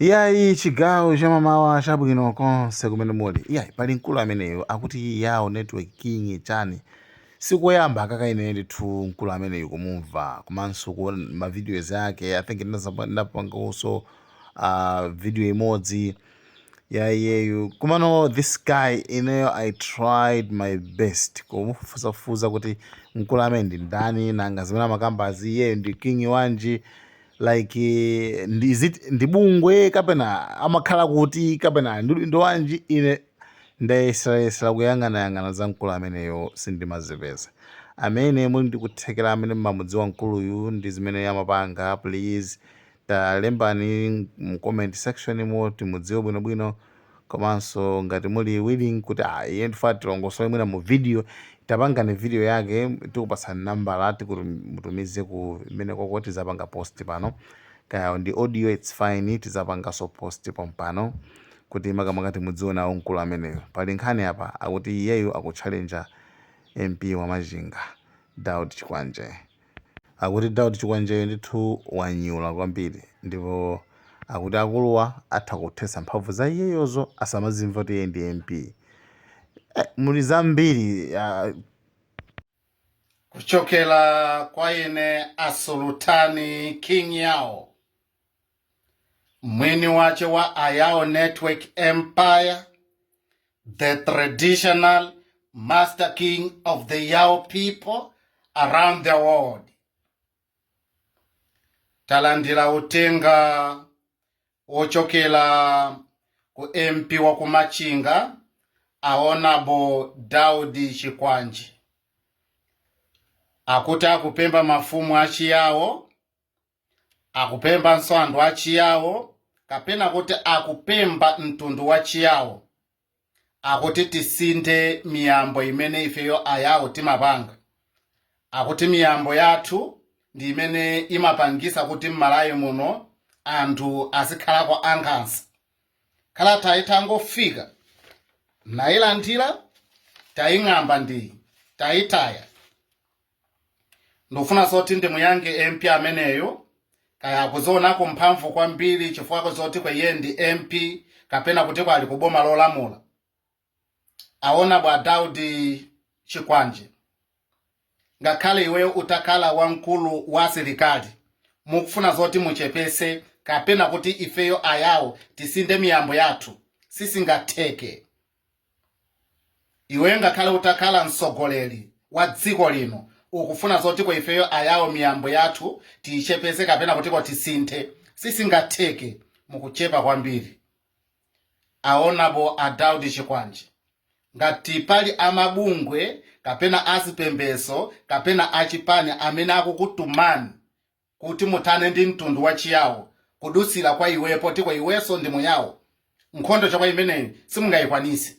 Iyayi, chigawo chamamawa chabwino konse kumene muli. Iyayi, pali mkulu ameneyo akuti Yao Network King chani. Sikoyamba kakaine ndithu mkulu ameneyo kumumva komanso kuona ma videos ake. I think ndapanganso video imodzi ya iyeyu. Komano this guy, ineyo I tried my best kumufufuzafufuza kuti mkulu amene ndi ndani, nanga zimene amakambazi iyeyo ndi king wanji, like is it ndi bungwe kapena amakhala kuti kapena ndi wanji? Ine ndayesayesera kuyang'anayang'ana za mkulu ameneyo, sindimazipeza. Amene muli ndi kuthekera, amene mmamudziwa mkuluyu ndi zimene amapanga, please talembani mu comment section mo timudziwe bwinobwino. Komanso ngati muli willing kuti ah, iye ndifuna tilongosole mwina mu video, tapangani video yake, tikupatsani nambala, tikuti mutumize ku imene koko, tizapanga post pano. Kaya ndi audio, it's fine, tizapanganso post pompano kuti makamaka timudziwe nawo mkulu ameneyo. Pali nkhani apa, akuti iyeyu akutchalenja MP wa Machinga, Daud Chikwanje. Akuti Daud Chikwanjeyo ndithu wanyula kwambiri, ndipo akuti akuluwa atha kuthetsa mphamvu za iyeyozo, asamazimva kuti iye ndi MP. Muli zambiri. Kuchokera kwa ine Asulutani King Yao, mwini wace wa Ayao Network Empire, the traditional master king of the Yao people around the world. Talandira utenga wochokera ku MP wa kumachinga, Honorable Daudi Chikwanje, akuti akupemba mafumu achiyawo, akupembanso anthu achiyawo, kapena kuti akupemba mtundu wa Chiyawo, akuti tisinthe miyambo imene ifeyo Ayawo timapanga. Akuti miyambo yathu ndi imene imapangisa kuti m'Malawi muno anthu azikhalako ankhanza. Kalata itangofika, nayilandira, taying'amba ndi tayitaya. Ndikufuna zoti ndimuyange MP ameneyo, kaya akuzionako mphamvu kwambiri chifukwa zoti kwa iye ndi MP kapena kuti kwali kuboma lolamula. Aona bwa Daudi Chikwanje, ngakhale iweyo utakhala wamkulu wa asilikali, mukufuna zoti muchepese kapena kuti ifeyo Ayawo tisinde miyambo yathu, sisingatheke. Iweyo ngakhale utakhala mtsogoleri wa dziko lino, ukufuna zoti kwa ifeyo Ayawo miyambo yathu tiyichepese kapena kuti ko tisinthe, sisingatheke. Mukuchepa kwambiri. Aonabo a Daudi Chikwanje, ngati pali amabungwe kapena azipembeso kapena achipani amene akukutumani kuti muthane ndi mtundu wa Chiyawo kudutsira kwa iweyo, poti kwa iwenso ndi Muyawo, nkhondo chakwa imeneyi simungayikwanise.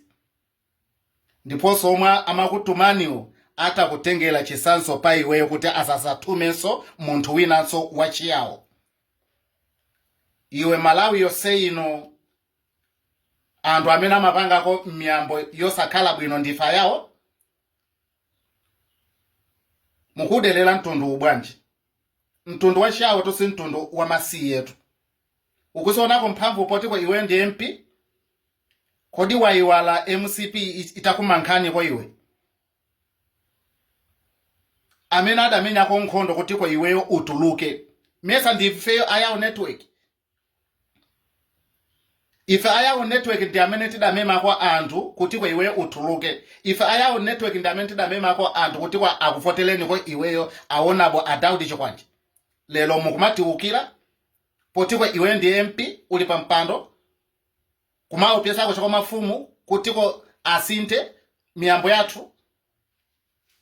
Ndiponso omwe amakutumaniwo atakutengera chisanzo pa iweyo kuti asasatumenso munthu winanso wa Chiyawo. Iwe, Malawi yonse ino, anthu amene amapangako miyambo yosakhala bwino ndife Ayawo? Mukudelera mtundu ubwanji? Mtundu wa Chiyawo tusi mtundu wa masiyetu. Ukuzionako mphamvu potiko iwe ndi MP? Kodi wayiwala MCP itakumankhaniko iwe, amene adamenyako nkhondo kutiko iweyo utuluke? Mesa ndifeyo Ayawo Network? Ife Ayawo Network ndi amene tidamemako anthu kutiko iweyo utuluke. Ife Ayawo Network ndi amene tidamemako anthu kutiko akuvotereniko iweyo, aonabo a Daudi Chikwanje. Lero mukumatiukira potiko iweyo ndi MP, uli pa mpando, kumaopyesako chakwa mafumu kutiko asinthe miyambo yathu.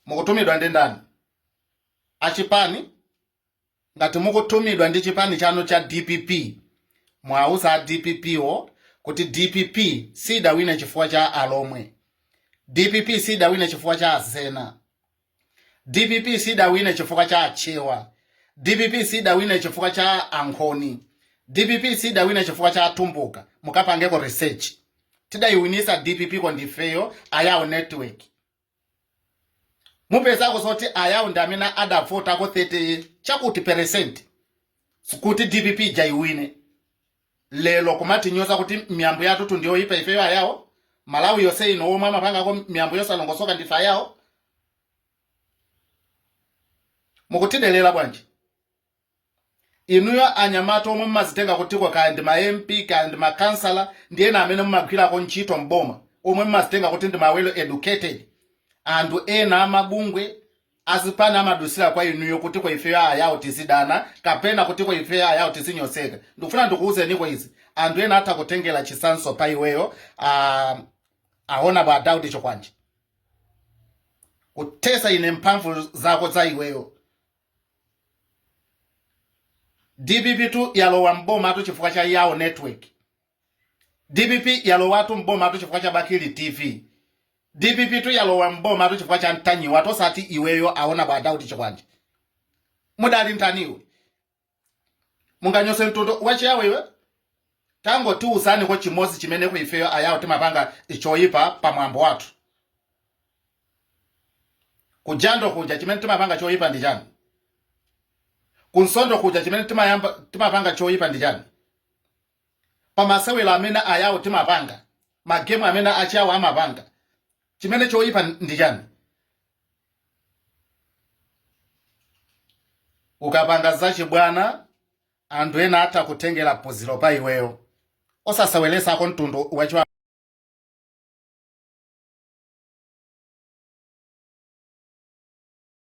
Mukutumidwa ndi ndani? Achipani? Ngati mukutumidwa ndi chipani chanu cha DPP, mwauza a DPP wo kuti DPP sidawine chifukwa cha Alomwe, DPP sidawine chifukwa cha Azena, DPP sidawine chifukwa cha Achewa, DPP sidawine chifukwa cha Ankhoni, DPP sidawine chifukwa cha Atumbuka. Mukapangeko research. Tidayiwinisa DPP ko ndifeyo Ayawo Network. Mupezako zoti Ayawo ndi amene adavotako 30 chakuti percent kuti DPP ija iwine. Lero kumatinyoza kuti miyambo yathu ndiyoyipa ifeyo ayawo. Malawi yonse ino omwe amapangako miyambo yosalongosoka ndife ayawo. Mukutidelera bwanji inuyo anyamata omwe mmazitenga kutiko, kaya ndi ma MP, kaya ndi makansala, ndi ena amene mumagwirako ntchito mboma, omwe mmazitenga kuti ndi ma well educated? Anthu ena amabungwe azipani amadusira kwa inuyo kuti kwa ifeyo ayawo tizidana kapena kuti kwa ifeyo ayawo tizinyozeka. Ndikufuna ndikuwuzeniko izi: anthu ena atha kutengera chitsanzo pa iweyo, aona bwa Daudi Chikwanje kutesa ine mphamvu zako za iweyo. DPP tu yalowa mboma tu chifukwa cha Yao Network. DPP yalowatu mboma tu chifukwa cha Bakili TV. DPP tu yalowa mboma tu chifukwa cha Mtanyiwa, tosati iweyo aona bwa Daudi Chikwanje. Mudali ntaniwe munganyose mtundu wachiyawo iwe? Tangotiuzaniko chimodzi chimene ku ifeyo ayawo timapanga choyipa pamwambo wathu kujando kuja. Chimene timapanga choyipa ndi chani? Kunsondo kuja chimene timapanga choyipa ndi chani? Pamasewero amene ayawo timapanga, magemu amene achiyawo amapanga, chimene choyipa ndi chani? Ukapanga zachibwana, anthu ena atha kutengera phunziro pa iweyo. Osasewelesako mtundu wachiwa.